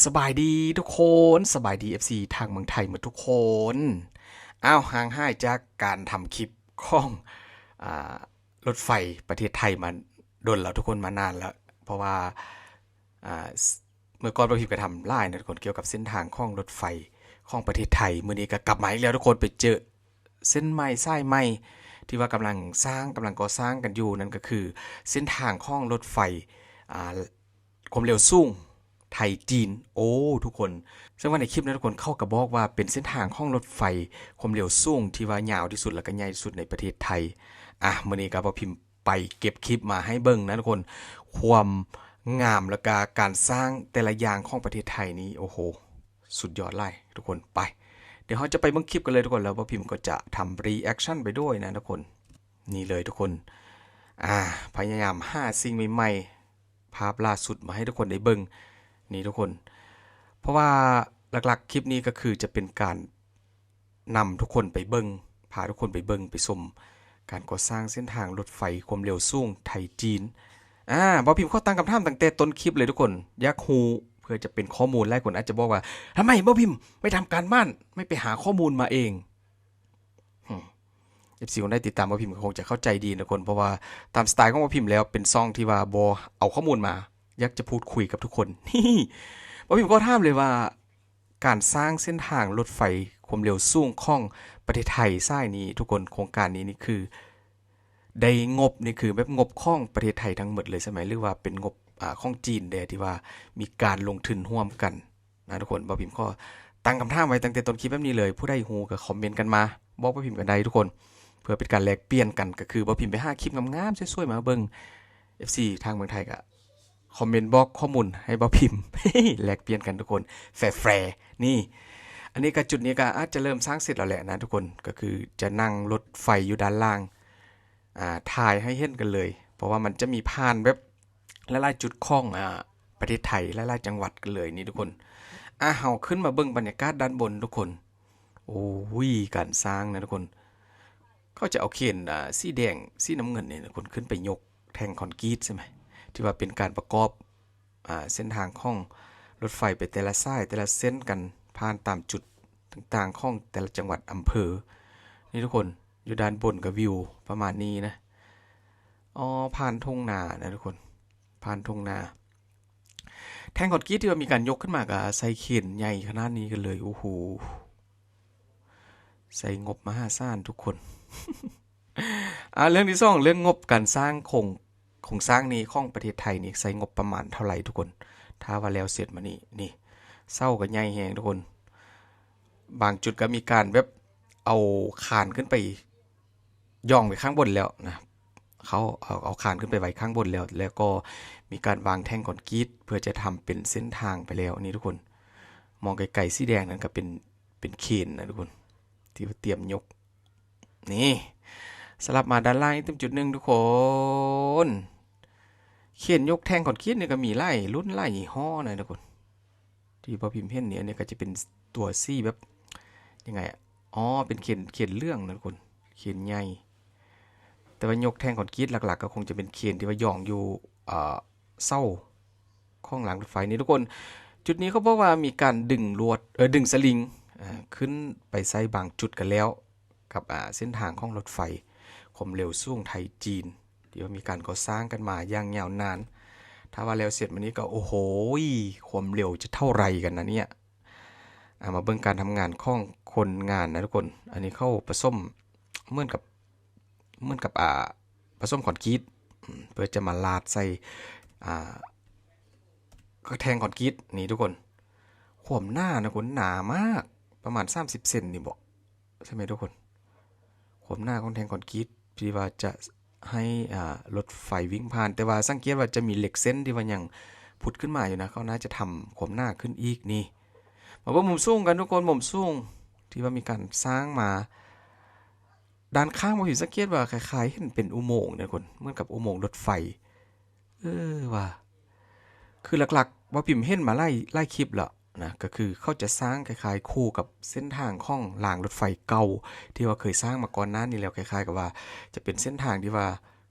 ສະບາຍດີທຸກຄົນ, ສະບາຍດີ ເອັຟຊີ ທາງເມືອງໄທໝົດທຸກຄົນ. ອ້າວ, ຫ່າງຫາຍຈາກການທຳຄລິບຂອງ ອາ ລົດໄຟປະເທດໄທມາດົນແລ້ວທຸກຄົນ, ມານານແລ້ວ, ເພາະວ່າ ອາ ເມື່ອກ່ອນບ່າວພິມກໍທຳຫຼາຍນະທຸກຄົນ ກ່ຽວກັບເສັ້ນທາງຂອງລົດໄຟຂອງປະເທດໄທ. ມື້ນີ້ກໍກັບມາອີກແລ້ວທຸກຄົນ, ໄປເຈີເສັ້ນໃໝ່ສາຍໃໝ່ທີ່ວ່າກຳລັງສ້າງ, ກຳລັງກໍ່ສ້າງກັນຢູ່, ນັ້ນກໍຄືເສັ້ນທາງຂອງລົດໄຟ ອາ ຄວາມເລັວສູງໄທຈີນ. ໂອ້ ທຸກຄົນ, ເຊິ່ງວ່າໃນຄລິບນັ້ນທຸກຄົນ ເຂົາກໍບອກວ່າເປັນເສັ້ນທາງຂອງລົດໄຟຄວາມເລັວສູງທີ່ວ່າຍາວທີ່ສຸດ ແລ້ວກໍໃຫຍ່ທີ່ສຸດໃນປະເທດໄທ. ອາ ມື້ນີ້ກໍບ່າວພິມໄປເກັບຄລິບມາໃຫ້ເບິ່ງນະທຸກຄົນ, ຄວາມງາມ ແລ້ວກໍການສ້າງແຕ່ລະຢ່າງຂອງປະເທດໄທນີ້ ໂອ້ໂຫ ສຸດຍອດຫຼາຍທຸກຄົນ. ໄປ, ດຽວເຮົາຈະໄປເບິ່ງຄລິບກັນເລີຍທຸກຄົນ, ແລ້ວບ່າວພິມກໍຈະທຳ reaction ໄປດ້ວຍນະທຸກຄົນ. ນີ້ເລີຍທຸກຄົນ, ອາ ພະຍາຍາມຫາສິ່ງໃໝ່ໆ ພາບລ່າສຸດມາໃຫ້ທຸກຄົນໄດ້ເບິ່ງນີ້ທຸກຄົນ, ເພາະວ່າຫຼັກໆຄລິບນີ້ກໍຄືຈະເປັນການນຳທຸກຄົນໄປເບິ່ງ, ພາທຸກຄົນໄປເບິ່ງໄປຊົມການກໍ່ສ້າງເສັ້ນທາງລົດໄຟຄວາມເລັວສູງໄທຈີນ. ອາ ບ່າວພິມຂໍຕັ້ງຄຳຖາມຕັ້ງແຕ່ຕົ້ນຄລິບເລີຍທຸກຄົນ, ຢາກຮູ້ ເພື່ອຈະເປັນຂໍ້ມູນ. ຫຼາຍຄົນອາດຈະບອກວ່າ ທຳໄມບ່າວພິມໄມ່ທຳການບ້ານ, ໄມ່ໄປຫາຂໍ້ມູນມາເອງ? ເອັຟຊີຄົນໃດຕິດຕາມບ່າວພິມກໍຄົງຈະເຂົ້າໃຈດີນະທຸກຄົນ, ເພາະວ່າຕາມສະໄຕຂອງບ່າວພິມແລ້ວເປັນຊ່ອງທີ່ວ່າບໍ່ເອົາຂໍ້ມູນມາ, ຢາກຈະພູດຄຸຍກັບທຸກຄົນ. ບ່າວພິມຂໍຖາມເລີຍວ່າ ການສ້າງເສັ້ນທາງລົດໄຟຄວາມເລັວສູງຂອງປະເທດໄທສາຍນີ້ທຸກຄົນ, ໂຄງການນີ້ນີ້ຄືໄດ້ງົບນີ້ຄືແບບງົບຂອງປະເທດໄທທັງໝົດເລີຍໃຊ່ໄໝ ຫຼືວ່າເປັນງົບ ອາ ຂອງຈີນແດ່ທີ່ວ່າມີການລົງທຶນຮ່ວມກັນ? ນະທຸກຄົນ, ບ່າວພິມຂໍຕັ້ງຄຳຖາມໄວ້ຕັ້ງແຕ່ຕົ້ນຄລິບແບບນີ້ເລີຍ, ຜູ້ໃດຮູ້ກໍຄອມເມັນກັນມາບອກບ່າວພິມກັນໄດ້ທຸກຄົນ, ເພື່ອເປັນການແລກປ່ຽນກັນ. ກໍຄືບ່າວພິມໄປຫາຄລິບງາມໆ ສວຍໆ ມາເບິ່ງ, ເອັຟຊີ ທາງເມືອງໄທກໍຄອມເມັນບອກຂໍ້ມູນໃຫ້ບ່າວພິມ ແລກປ່ຽນກັນທຸກຄົນ, ແຟໆ. ນີ້ ອັນນີ້ກໍ ຈຸດນີ້ກໍອາດຈະເລີ່ມສ້າງເສັດແລ້ວແຫຼະນະທຸກຄົນ, ກໍຄືຈະນັ່ງລົດໄຟຢູ່ດ້ານລ່າງ ອາ ຖ່າຍໃຫ້ເຫັນກັນເລີຍ, ເພາະວ່າມັນຈະມີຜ່ານແບບ ຫຼາຍໆຈຸດຂອງ ອາ ປະເທດໄທ ຫຼາຍໆຈັງຫວັດກັນເລີຍນີ້ທຸກຄົນ. ອາ ເຮົາຂຶ້ນມາເບິ່ງບັນຍາກາດດ້ານບົນທຸກຄົນ. ໂອ້ຍ ການສ້າງນະທຸກຄົນ, ເຂົາຈະເອົາເຄນ ອາ ສີແດງ ສີນ້ຳເງິນນີ້ທຸກຄົນ ຂຶ້ນໄປຍົກແທ່ງຄອນກຣີດໃຊ່ໄໝ ທີ່ວ່າເປັນການປະກອບ ອາ ເສັ້ນທາງຂອງລົດໄຟໄປແຕ່ລະສາຍ ແຕ່ລະເສັ້ນກັນ ຜ່ານຕາມຈຸດຕ່າງໆຂອງແຕ່ລະຈັງຫວັດ ອຳເພີ. ນີ້ທຸກຄົນ, ຢູ່ດ້ານບົນກໍວິວປະມານນີ້ນະ. ອໍ ຜ່ານທົ່ງນານະທຸກຄົນ, ຜ່ານທົ່ງນາ. ແທ່ງຄອນກຣີດທີ່ວ່າມີການຍົກຂຶ້ນມາກໍໃສ່ເຄນໃຫຍ່ຂະໜາດນີ້ກັນເລີຍ. ໂອ້ໂຫ ໃສ່ງົບມະຫາສານທຸກຄົນ. ອາ ເລື່ອງທີສອງ ເລື່ອງງົບການສ້າງໂຄງ ໂຄງສ້າງນີ້ຂອງປະເທດໄທນີ້ ໃຊ້ງົບປະມານເທົ່າໃດທຸກຄົນ? ຖ້າວ່າແລ້ວເສັດມານີ້ ນີ້ ເສົາກໍໃຫຍ່ແຮງທຸກຄົນ, ບາງຈຸດກໍມີການແບບເອົາຄານຂຶ້ນໄປຢອງໄວ້ຂ້າງບົນແລ້ວນະ, ເຂົາເອົາ ເອົາຄານຂຶ້ນໄປໄວ້ຂ້າງບົນແລ້ວ, ແລ້ວກໍມີການວາງແທ່ງຄອນກຣີດເພື່ອຈະທຳເປັນເສັ້ນທາງໄປແລ້ວ. ນີ້ທຸກຄົນ, ມອງໄກໆ ສີແດງນັ້ນກໍເປັນ ເປັນເຄນນະທຸກຄົນ ທີ່ວ່າຕຽມຍົກ. ນີ້ ສະຫຼັບມາດ້ານລ່າງອີກຕົວຈຸດໜຶ່ງທຸກຄົນ, ເຄນຍົກແທ່ງຄອນກຣີດນີ້ກໍມີຫຼາຍລຸ້ນຫຼາຍຍີ່ຫໍ້ນະທຸກຄົນ, ທີ່ບ່າວພິມເຫັນນີ້. ອັນນີ້ກໍຈະເປັນຕົວສີແບບ ຍັງໄງ ອໍ ເປັນເຄນ ເຄນເຫຼືອງນະທຸກຄົນ, ເຄນໃຫຍ່. ແຕ່ວ່າຍົກແທ່ງຄອນກຣີດຫຼັກໆ ກໍຄົງຈະເປັນເຄນທີ່ວ່າຢອງຢູ່ ເອີ ເສົາຂອງລາງລົດໄຟນີ້ທຸກຄົນ. ຈຸດນີ້ເຂົາບອກວ່າມີການດຶງລວດ ເອີ ດຶງສະລິງ ເອີ ຂຶ້ນໄປໃສ່ບາງຈຸດກັນແລ້ວ ກັບ ອາ ເສັ້ນທາງຂອງລົດໄຟຄວາມເລັວສູງໄທຈີນ ທີ່ວ່າມີການກໍ່ສ້າງກັນມາຢ່າງຍາວນານ. ຖ້າວ່າແລ້ວເສັດມານີ້ກໍ ໂອ້ໂຫ ຄວາມເລັວຈະເທົ່າໃດກັນນະເນຍ. ອາ ມາເບິ່ງການທຳງານຂອງຄົນງານນະທຸກຄົນ. ອັນນີ້ເຂົາປະສົມເໝືອນກັບ ເໝືອນກັບ ອາ ປະສົມຄອນກຣີດ ເພື່ອຈະມາລາດໃສ່ ອາ ແທ່ງຄອນກຣີດນີ້ທຸກຄົນ. ຄວາມໜານະທຸກຄົນ, ໜາມາກ, ປະມານສາມສິບເຊັນນີ້ບໍ ໃຊ່ໄໝທຸກຄົນ? ຄວາມໜາຂອງແທ່ງຄອນກຣີດທີ່ວ່າຈະໃຫ້ ອາ ລົດໄຟວິ່ງຜ່ານ, ແຕ່ວ່າສັງເກດວ່າຈະມີເຫຼັກເສັ້ນທີ່ວ່າຍັງຜຸດຂຶ້ນມາຢູ່ນະ, ເຂົາໜ້າຈະທຳຄວາມໜາຂຶ້ນອີກ. ນີ້ ມາເບິ່ງມຸມສູງກັນທຸກຄົນ, ມຸມສູງທີ່ວ່າມີການສ້າງມາ. ດ້ານຂ້າງບ່າວພິມສັງເກດວ່າຄ້າຍໆເຫັນເປັນອຸໂມງນະທຸກຄົນ, ເໝືອນກັບອຸໂມງລົດໄຟ. ເອີ ວ່າ ຄືຫຼັກໆ ບ່າວພິມເຫັນມາຫຼາຍ ຫຼາຍຄລິບແລ້ວນະ, ກໍຄືເຂົາຈະສ້າງຄ້າຍໆຄູ່ກັບເສັ້ນທາງຂອງລາງລົດໄຟເກົ່າ ທີ່ວ່າເຄີຍສ້າງມາກ່ອນໜ້ານີ້ແລ້ວ, ຄ້າຍໆກັບວ່າຈະເປັນເສັ້ນທາງທີ່ວ່າ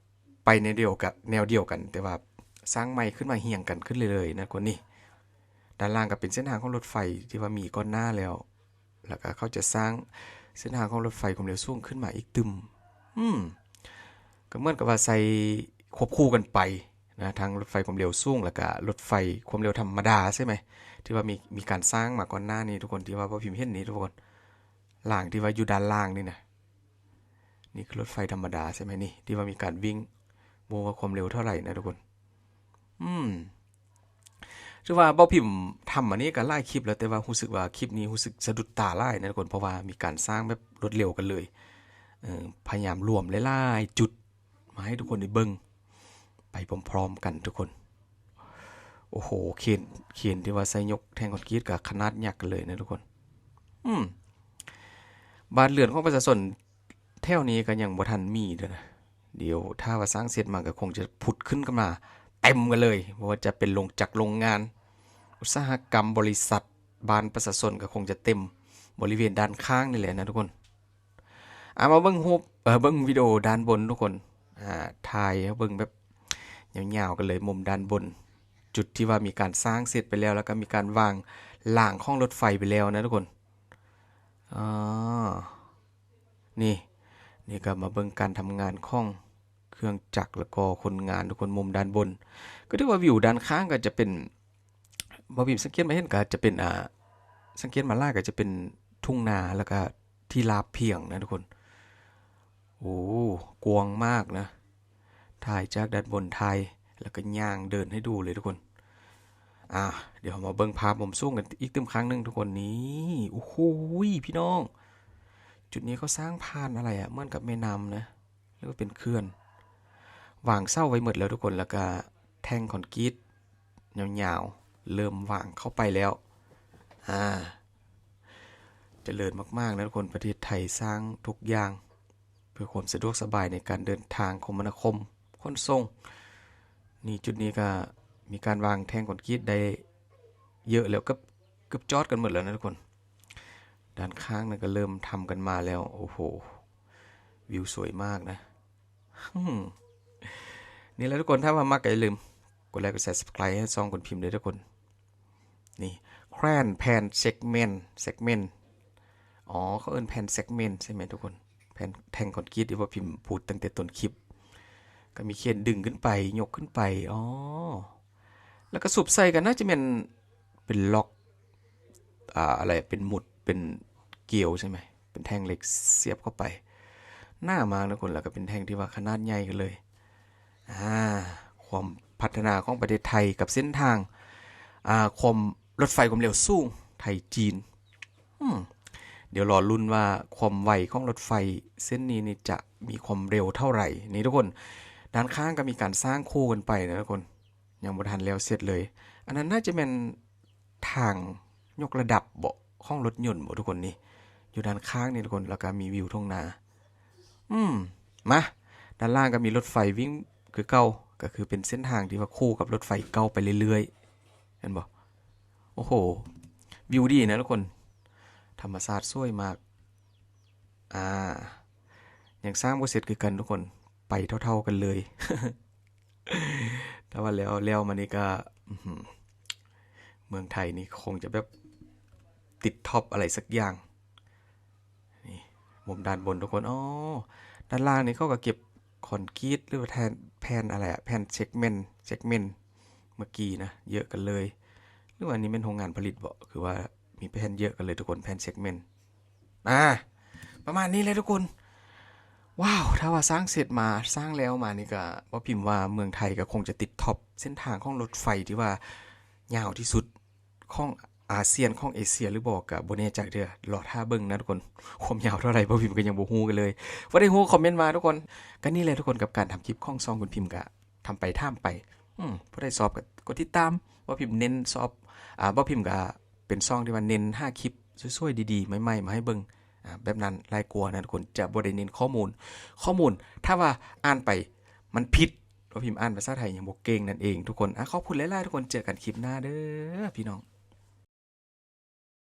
ໄປແນວດຽວກັນ ແນວດຽວກັນ, ແຕ່ວ່າສ້າງໃໝ່ຂຶ້ນມາຮຽງກັນຂຶ້ນເລື້ອຍໆນະທຸກຄົນ. ນີ້ ດ້ານລ່າງກໍເປັນເສັ້ນທາງຂອງລົດໄຟທີ່ວ່າມີກ່ອນໜ້າແລ້ວ ແລ້ວກໍເຂົາຈະສ້າງເສັ້ນທາງຂອງລົດໄຟຄວາມເລັວສູງຂຶ້ນມາອີກຕື່ມ. ອືມ ກໍເໝືອນກັບວ່າໃສ່ຄວບຄູ່ກັນໄປນະ ທັງລົດໄຟຄວາມເລັວສູງ ແລ້ວກໍລົດໄຟຄວາມເລັວທຳມະດາ ໃຊ່ໄໝ ທີ່ວ່າມີ ມີການສ້າງມາກ່ອນໜ້ານີ້ທຸກຄົນ ທີ່ວ່າບໍ່ພິມເຫັນນີ້ທຸກຄົນ ລາງທີ່ວ່າຢູ່ດ້ານລ່າງນີ້ນະ. ນີ້ຄືລົດໄຟທຳມະດາໃຊ່ໄໝນີ້ ທີ່ວ່າມີການວິ່ງ ບໍ່ວ່າຄວາມເລັວເທົ່າໃດນະທຸກຄົນ. ອືມ ຖືວ່າເບົາພິມທຳອັນນີ້ກໍຫຼາຍຄລິບແລ້ວ ແຕ່ວ່າຮູ້ສຶກວ່າຄລິບນີ້ຮູ້ສຶກສະດຸດຕາຫຼາຍນະທຸກຄົນ ເພາະວ່າມີການສ້າງແບບລວດເລັວກັນເລີຍ. ເອີ ພະຍາຍາມລວມຫຼາຍໆຈຸດມາໃຫ້ທຸກຄົນໄດ້ເບິ່ງໄປພ້ອມໆກັນທຸກຄົນ. ໂອ້ໂຫ ເຄນ ເຄນທີ່ວ່າໃຊ້ຍົກແທ່ງຄອນກຣີດກໍຂະໜາດຍັກກັນເລີຍນະທຸກຄົນ. ອືມ ບ້ານເຮືອນຂອງປະຊາຊົນ ແຖວນີ້ກໍຍັງບໍ່ທັນມີເດີ້ນະ. ດຽວຖ້າວ່າສ້າງເສັດມາກໍຄົງຈະຜຸດຂຶ້ນກັນມາເຕັມກັນເລີຍ ບໍ່ວ່າຈະເປັນໂລງຈັກໂລງງານ ອຸດສາຫະກຳ ບໍລິສັດ ບ້ານປະຊາຊົນກໍຄົງຈະເຕັມບໍລິເວນດ້ານຂ້າງນີ້ແຫຼະນະທຸກຄົນ. ອາ ມາເບິ່ງຮູບ ເອີ ເບິ່ງວິດີໂອດ້ານບົນທຸກຄົນ. ອາ ຖ່າຍໃຫ້ເບິ່ງແບບຍາວໆກັນເລີຍ ມຸມດ້ານບົນ ຈຸດທີ່ວ່າມີການສ້າງເສັດໄປແລ້ວ ແລ້ວກໍມີການວາງລາງຂອງລົດໄຟໄປແລ້ວນະທຸກຄົນ. ອາ ນີ້ ນີ້ກໍມາເບິ່ງການທຳງານຂອງເຄື່ອງຈັກ ແລ້ວກໍຄົນງານທຸກຄົນ. ມຸມດ້ານບົນ ກໍຖືວ່າວິວດ້ານຂ້າງກໍຈະເປັນ ບໍ່ພິມສັງເກດມາເຫັນກໍຈະເປັນ ອາ ສັງເກດມາຫຼາຍກໍຈະເປັນທົ່ງນາ ແລ້ວກໍທີ່ລາບພຽງນະທຸກຄົນ. ໂອ້ ກວ້າງມາກນະ. ຖ່າຍຈາກດ້ານບົນ ຖ່າຍ ແລ້ວກໍຍ່າງເດີນໃຫ້ດູເລີຍທຸກຄົນ. ອາ ດຽວເຮົາມາເບິ່ງພາບມຸມສູງກັນອີກຕື່ມຄັ້ງໜຶ່ງທຸກຄົນ. ນີ້ ໂອ້ໂຫ ພີ່ນ້ອງ ຈຸດນີ້ເຂົາສ້າງຜ່ານອະໄລອະ ເໝືອນກັບແມ່ນ້ຳນະ ຫຼືວ່າເປັນເຂື່ອນ. ວາງເສົາໄວ້ໝົດແລ້ວທຸກຄົນ ແລ້ວກະແທ່ງຄອນກຣີດຍາວໆ ເລີ່ມວາງເຂົ້າໄປແລ້ວ. ອາ ຈະເລີນມາກໆນະທຸກຄົນ. ປະເທດໄທສ້າງທຸກຢ່າງ ເພື່ອຄວາມສະດວກສະບາຍໃນການເດີນທາງ ຄົມມະນາຄົມ ຂົນສົ່ງ. ນີ້ ຈຸດນີ້ກະມີການວາງແທ່ງຄອນກຣີດໄດ້ເຍອະແລ້ວ ເກືອບ ເກືອບຈອດກັນໝົດແລ້ວນະທຸກຄົນ. ດ້ານຂ້າງນັ້ນກະເລີ່ມທຳກັນມາແລ້ວ. ໂອ້ໂຫ ວິວສວຍມາກນະ. ນີ້ແຫຼະທຸກຄົນ ຖ້າວ່າມັກກໍຢ່າລືມກົດໄລ ກົດແຊ ຊັບສະໄຄຣບ໌ ໃຫ້ຊ່ອງຄຸນພິມເດີ້ທຸກຄົນ. ນີ້ ແຂວນແຜ່ນເຊັກເມັນ ເຊັກເມັນ ອໍ ເຂົາເອີ້ນແຜ່ນເຊັກເມັນໃຊ່ໄໝທຸກຄົນ? ແຜ່ນແທ່ງຄອນກຣີດທີ່ວ່າພິມພູດຕັ້ງແຕ່ຕົ້ນຄລິບ ກໍມີເຄນດຶງຂຶ້ນໄປ ຍົກຂຶ້ນໄປ. ອໍ ແລ້ວກໍສູບໃສ່ກໍໜ້າຈະແມ່ນເປັນລັອກ ອາ ອະໄລ ເປັນໝຸດ ເປັນກຽວໃຊ່ໄໝ? ເປັນແທ່ງເຫຼັກສຽບເຂົ້າໄປ ໜາມາກນະທຸກຄົນ. ແລ້ວກໍເປັນແທ່ງທີ່ວ່າຂະໜາດໃຫຍ່ກັນເລີຍ. ອາ ຄວາມພັດທະນາຂອງປະເທດໄທກັບເສັ້ນທາງ ອາ ຄວາມລົດໄຟຄວາມເລັວສູງໄທຈີນ. ອືມ ດຽວລໍລຸ້ນວ່າຄວາມໄວຂອງລົດໄຟເສັ້ນນີ້ນີ້ຈະມີຄວາມເລັວເທົ່າໃດ. ນີ້ທຸກຄົນ ດ້ານຂ້າງກໍມີການສ້າງຄູ່ກັນໄປນະທຸກຄົນ ຍັງບໍ່ທັນແລ້ວເສັດເລີຍ. ອັນນັ້ນໜ້າຈະແມ່ນທາງຍົກລະດັບເບາະຂອງລົດຍົນເບາະທຸກຄົນ? ນີ້ ຢູ່ດ້ານຂ້າງນີ້ທຸກຄົນ ແລ້ວກໍມີວິວທົ່ງນາ. ອືມ ມາ ດ້ານລ່າງກໍມີລົດໄຟວິ່ງຄືເກົ່າ ກໍຄືເປັນເສັ້ນທາງທີ່ວ່າຄູ່ກັບລົດໄຟເກົ່າໄປເລື້ອຍໆ ເຫັນບໍ່? ໂອ້ໂຫ ວິວດີນະທຸກຄົນ ທຳມະຊາດສວຍມາກ. ອາ ຍັງສ້າງບໍ່ເສັດຄືກັນທຸກຄົນ ໄປເທົ່າໆກັນເລີຍ. ຖ້າວ່າແລ້ວ ແລ້ວມານີ້ກໍ ອືຫື ເມືອງໄທນີ້ຄົງຈະແບບຕິດທັອບອະໄລສັກຢ່າງ. ນີ້ ມຸມດ້ານບົນທຸກຄົນ. ອໍ ດ້ານລ່າງນີ້ເຂົາກໍເກັບຄອນກຣີດ ຫຼືວ່າແທ່ນ ແຜ່ນອະໄລອະ ແຜ່ນເຊັກເມັນ ເຊັກເມັນເມື່ອກີ້ນະ ເຍອະກັນເລີຍ. ຫຼືວ່າອັນນີ້ແມ່ນໂຮງງານຜະລິດເບາະ? ຄືວ່າມີແຜ່ນເຍອະກັນເລີຍທຸກຄົນ ແຜ່ນເຊັກເມັນ. ອາ ປະມານນີ້ແຫຼະທຸກຄົນ. ວ້າວ ຖ້າວ່າສ້າງເສັດມາ ສ້າງແລ້ວມານີ້ກະ ເວົ້າພິມວ່າເມືອງໄທກໍຄົງຈະຕິດທັອບເສັ້ນທາງຂອງລົດໄຟທີ່ວ່າຍາວທີ່ສຸດຂອງອາຊຽນ ຂອງເອເຊຍຫຼືບໍ່ ກະບໍ່ແນ່ໃຈເທື່ອ. ລໍຖ້າເບິ່ງນະທຸກຄົນ ຄວາມຍາວເທົ່າໃດ ເວົ້າພິມກໍຍັງບໍ່ຮູ້ກັນເລີຍ. ບໍ່ໄດ້ຮູ້ຄອມເມັນມາທຸກຄົນ. ກະນີ້ແຫຼະທຸກຄົນ ກັບການທຳຄລິບຂອງຊ່ອງຄຸນພິມ ກະທຳໄປຖາມໄປ. ອືມ ຜູ້ໃດຊອບກໍກົດຕິດຕາມ. ເວົ້າພິມເນັ້ນຊອບ ອາ ເວົ້າພິມກະ ເປັນຊ່ອງທີ່ວ່າເນັ້ນຫາຄລິບສວຍໆ ດີໆ ໃໝ່ໆ ມາໃຫ້ເບິ່ງ ອາ ແບບນັ້ນຫຼາຍກວ່ານະທຸກຄົນ. ຈະບໍ່ໄດ້ເນັ້ນຂໍ້ມູນ ຂໍ້ມູນຖ້າວ່າອ່ານໄປມັນຜິດ ເພາະພິມອ່ານພາສາໄທຍັງບໍ່ເກັ່ງນັ້ນເອງທຸກຄົນ. ອາ ຂອບຄຸນຫຼາຍໆທຸກຄົນ ເຈີກັນຄລິບໜ້າເດີ້ພີ່ນ້ອງ.